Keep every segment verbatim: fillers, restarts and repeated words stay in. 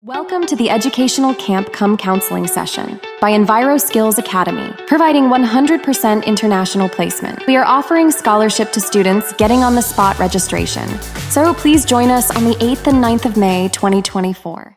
Welcome to the educational camp cum counseling session by Enviro Skills Academy, providing one hundred percent international placement. We are offering scholarship to students getting on the spot registration. So please join us on the eighth and ninth of May twenty twenty-four.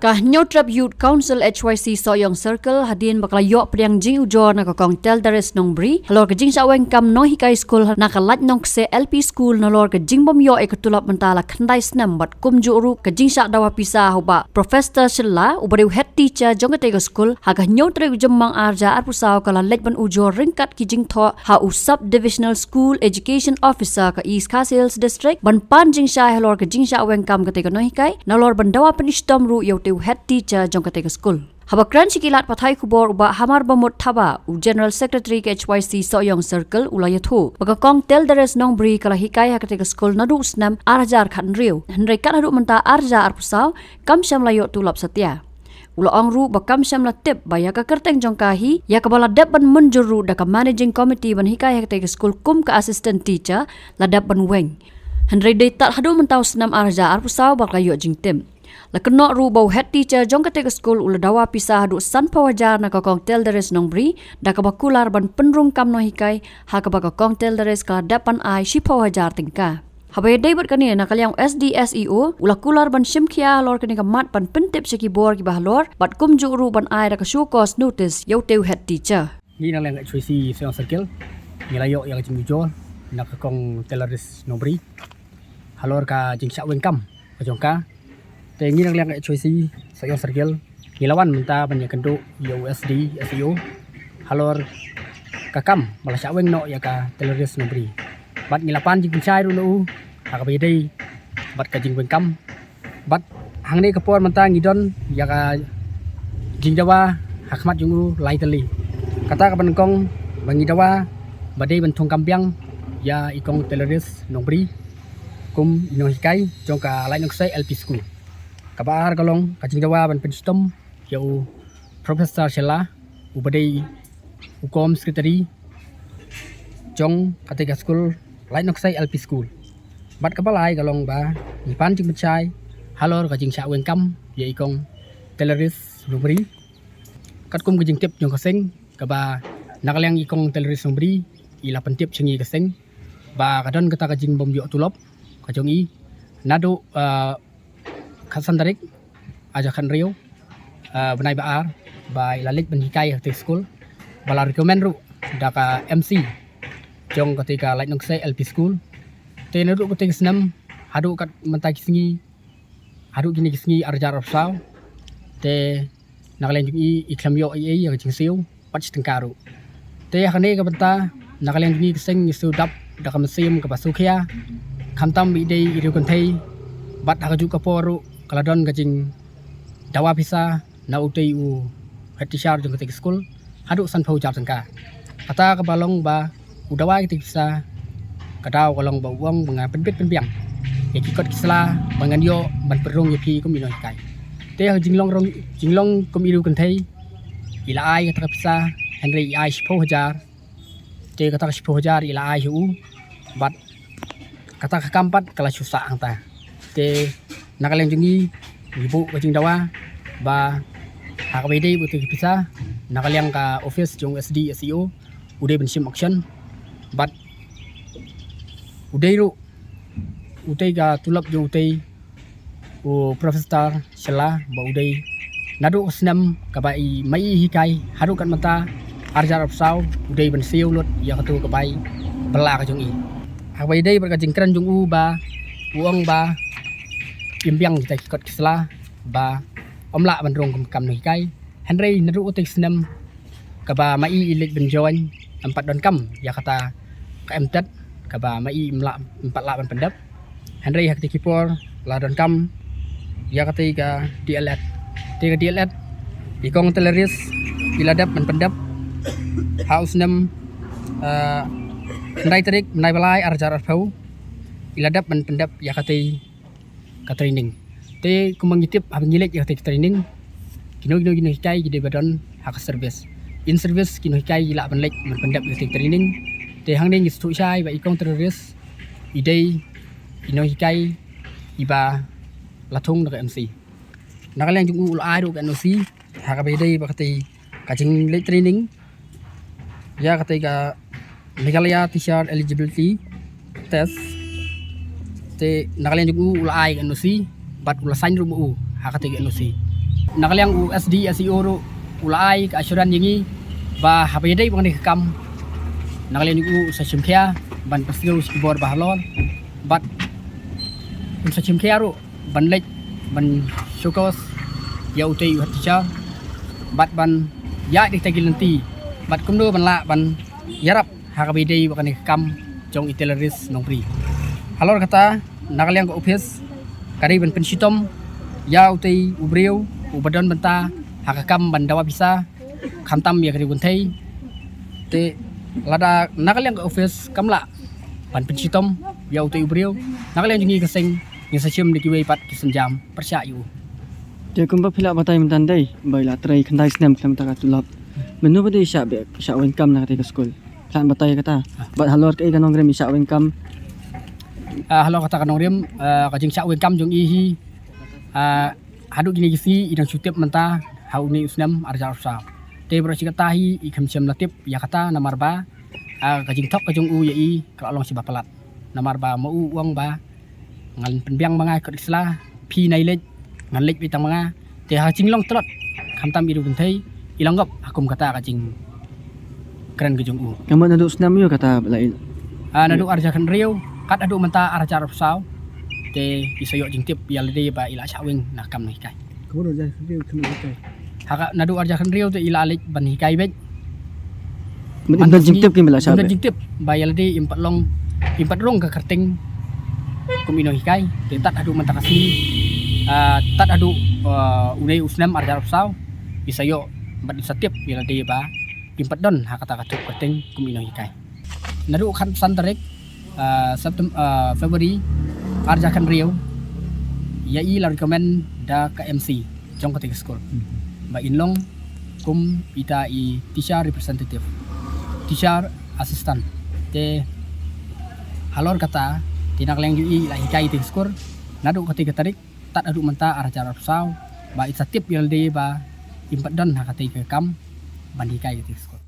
Ka Hynñiewtrep Youth Council H Y C Sohiong Circle hadien ba ka la ïoh pdiang jingujor na ka Kong Teldaris Nongbri halor ka jingshah weng kam nonghikai skul na ka Laitknongkseh L P School nalor ka jingbym ïoh ïa ka tulop mynta la khyndai snem bad kumjuh ruh ka jingshah dawa pisa ha u bah Professor Shylla uba dei u head teacher jong katei ka skul ha ka hynñiew tarik u Jymmang ar hajar arphew saw ka la leit ban ujor ryngkat ki jingthoh ha u Sub Divisional School Education Officer ka East Khasi Hills District ban pan jingshai halor ka jingshah weng kam katei ka nonghikai nalor ban dawa pynshitom ruh ïa utei u head teacher jong katei ka skul. Haba kren sha ki lad pathai khubor u bah Hamar Bamut Thaba, u General Secretary ka H Y C Sohiong Circle, u la ïathuh ba ka Kong Teldaris Nongbri ka la hikai ha katei ka skul naduh u snem ar hajar khathynriew, hynrei kat haduh mynta ar hajar arphew saw kam shym la ïoh tulop satia. U la ong ruh ba kam shym la tip ba ïa ka kyrteng jong ka hi ïa kaba la dep ban mynjur ruh da ka Managing Committee ban hikai ha katei ka skul kum ka assistant teacher la dep ban weng, hynrei dei tad haduh mynta u snem ar hajar arphew saw ba ka ïoh jingtip. La kynnoh ruh ba u head teacher jong katei ka skul u la dawa pisa haduh sanphew hajar na ka Kong Teldaris Nongbri da kaba kular ban pynrung kam nonghikai ha kaba ka Kong Teldaris ka la dep ban ai shiphew hajar tyngka. Haba ïadei bad kane na ka liang u S D S E O u la kular ban shim khia halor kane ka mat ban pyntip sha ki bor kiba halor bad kumjuh ruh ban ai da ka show cause notice ïa utei u head teacher. Ngi na liang H Y C Sohiong Circle ngi la ïoh ïa ka jingujor na ka Kong Teldaris Nongbri halor ka jingshah weng kam ka jong ka. Te ngi na liang H Y C Sohiong Circle ngi la wan mynta ban ïakynduh ïa u S D S E O halor ka kam ba la shah weng noh ïa ka Teldaris Nongbri. Bad ngi la pan jingpynshai ruh na u ha kaba ïadei bad ka jingweng kam. Bad hangne ka por mynta ngi don ïa ka jingdawa ha khmat jong u lai tylli. Kata kaba nyngkong ba ngi dawa ba dei ban thung kam biang ïa i Kong Teldaris Nongbri kum i nonghikai jong ka Laitknongkseh L P School. Kaba ar ka long ka jingdawa ban pynshitom ïa u Professor Shylla uba dei u Home Secretary jong katei ka skul Laitknongkseh L P School. Bad kaba lai ka long ba ngi pan jingpynshai halor ka jingshah weng kam ïa i Kong Teldaris Nongbri. Katkum ka jingtip jong ka seng kaba na ka liang i Kong Teldaris Nongbri i la pyntip sha ngi ka seng ba ka don kata ka jingbym ïoh tulop ka jong i naduh, ah, khatsan tarik ar hajar khathynriew, ah, bnai ba ar ba i la leit ban hikai ha katei skul ba la recommend ruh da ka M C jong katei ka Laitknongkseh L P School. Te naduh katei ka snem haduh kat mynta ki sngi haduh kine ki sngi ar hajar arphew saw te na ka liang jong i i khlem ïoh ei ei ïa ka jingsiew pat shi tyngka ruh. Te ha kane ka bynta na ka liang jong ngi ka seng ngi shu dap da ka mynsiem kaba sngewkhia khamtam ba i dei i riewkynthei bad ha kajuh ka por ruh ka la don ka jingdawa pisa na utei u head teacher jong katei ka skul haduh sanphew hajar tyngka. Kata kaba long ba u dawa katei ka pisa ka daw ka long ba u ong ba ngan pynbit pynbiang ïa ki kot ki sla ba ngan ïoh ban pynrung ïa phi kum i nonghikai. Te ha ka jinglong rong jinglong kum i riewkynthei i la ai kata ka pisa hynrei i ai shiphew hajar. Te kata ka shiphew hajar i la ai ha u bad kata ka kam pat ka la shu sah hangta. Te na ka liang jong ngi ngi buh ka jingdawa ba ha kaba ïadei bad katei ka pisa na ka liang ka office jong u S D S E O u dei ban shim action bad u dei ruh utei ka tulop jong utei u Professor Shylla ba u dei naduh ka snem kaba i ma i hikai haduh kat mynta ar hajar arphew saw u dei ban siew lut ïa katu ka bai bylla ka jong i. Ha kaba ïadei bad ka jingkren jong u ba u ong ba im biang kita ki kot ki sla ba ym lah ban rung kum kam nonghikai. Hynrei naduh katei ka snem kaba ma i i leit ban join em pat donkam ïa kata ka M Tet kaba ma i im lah im pat lah ban pyndep. Hynrei ha katei ki por la donkam ïa katei ka D L Ed. Te ka D L Ed i Kong Teldaris i la dep ban pyndep ha u snem, eh, khyndai tarik bnai ba lai ar hajar arphew i la dep ban pyndep ïa katei ka training. Te kumba ngi tip haba ngi leit ïa katei ka training kino kino ki nonghikai ki dei ba don ha ka service. In service ki nonghikai ki lah ban leit ban pyndep ïa katei ka training. Te hangne ngi sngewthuh shai ba i Kong Teldaris i dei i nonghikai iba la thung da ka M C. Na ka liang jong u u la ai ruh ka N O C ha kaba ïadei bad katei ka jingleit training ïa katei ka Meghalaya Teacher Eligibility Test. Te na ka liang jong u u la ai ka N O C bad u la sign ruh ma u ha katei ka N O C. Na ka liang u S D S E O ruh u la ai ka assurance ïa ngi ba haba ïadei bad kane ka kam, na ka liang jong u u sa shim khia ban pynsngew sha ki bor ba halor bad un sa shim khia ruh ban leit ban showcase ïa utei u head teacher bad ban ïaid da kita ki lynti bad kumno ban lah ban ïarap ha kaba ïadei bad kane ka kam jong i tailoring nongpri. Halor kata, na ka liang ka office ka dei ban pynshitom ïa utei u briew uba don bynta ha ka kam ban dawa pisa, khamtam ïa ka ri kynthei. Te lada na ka liang ka office kam lah ban pynshitom ïa utei u briew, na ka liang jong ngi ka seng ngin sa shim da kiwei pat ki sienjam pyrshah ïa u. Te kumba phi la batai mynta, dei ba i la trei khyndai snem khlem da ka tulop. Mynno ba dei shah beh, shah weng kam na katei ka skul? Phi la batai kata. Bad halor kaei ka nongrim i shah weng kam? Ah, halor kata ka nongrim, ah, ka jingshah weng kam jong i hi, ah, haduh kine ki sngi i dang shu tip mynta ha une u snem ar hajar arphew saw. Te baroh shi katta hi i khlem shym la tip ïa kata namar ba, ah, ka jingthok ka jong u ïa i ka la long shiba palat. Namar ba ma u u ong ba ngan pynbiang ma nga kot ki sla, phi nai leit, ngan leit beit tang ma nga. Te ha ka jinglong tlot khamtam i ri kynthei i la ngop ha kum kata ka jingkren ka jong u. Ka mut naduh snem ïa kata ba la i? Ah, naduh ar hajar khathynriew kat haduh mynta ar hajar arphew saw. Te i sa ïoh jingtip ïa lade ba i la shah weng na ka kam nonghikai. Ka mut ar hajar khathynriew ka nonghikai. Ha ka naduh ar hajar khathynriew te i la leit ban hikai beit. Mynta jingtip kim la shah beit. Jingtip ba ïa lade im pat long, im pat rung ka kyrteng kum i nonghikai. Te tad haduh mynta ka sngi, ah, tad haduh, ah, une u snem ar hajar arphew saw, i sa ïoh bad i sa tip ïa lade ba im pat don ha kata ka tup kyrteng kum i nonghikai. Naduh khatsan tarik, ah, Septem-, ah, February ar hajar khathynriew, ïa i la recommend da ka M C jong katei ka skul ba in long kum ita i teacher representative, teacher assistant. Te halor kata, te na ka liang jong i la hikai katei ka skul naduh katei ka tarik tad haduh mynta ar hajar arphew saw, ba i sa tip ïa lade ba im pat don ha katei ka kam ban hikai katei ka skul.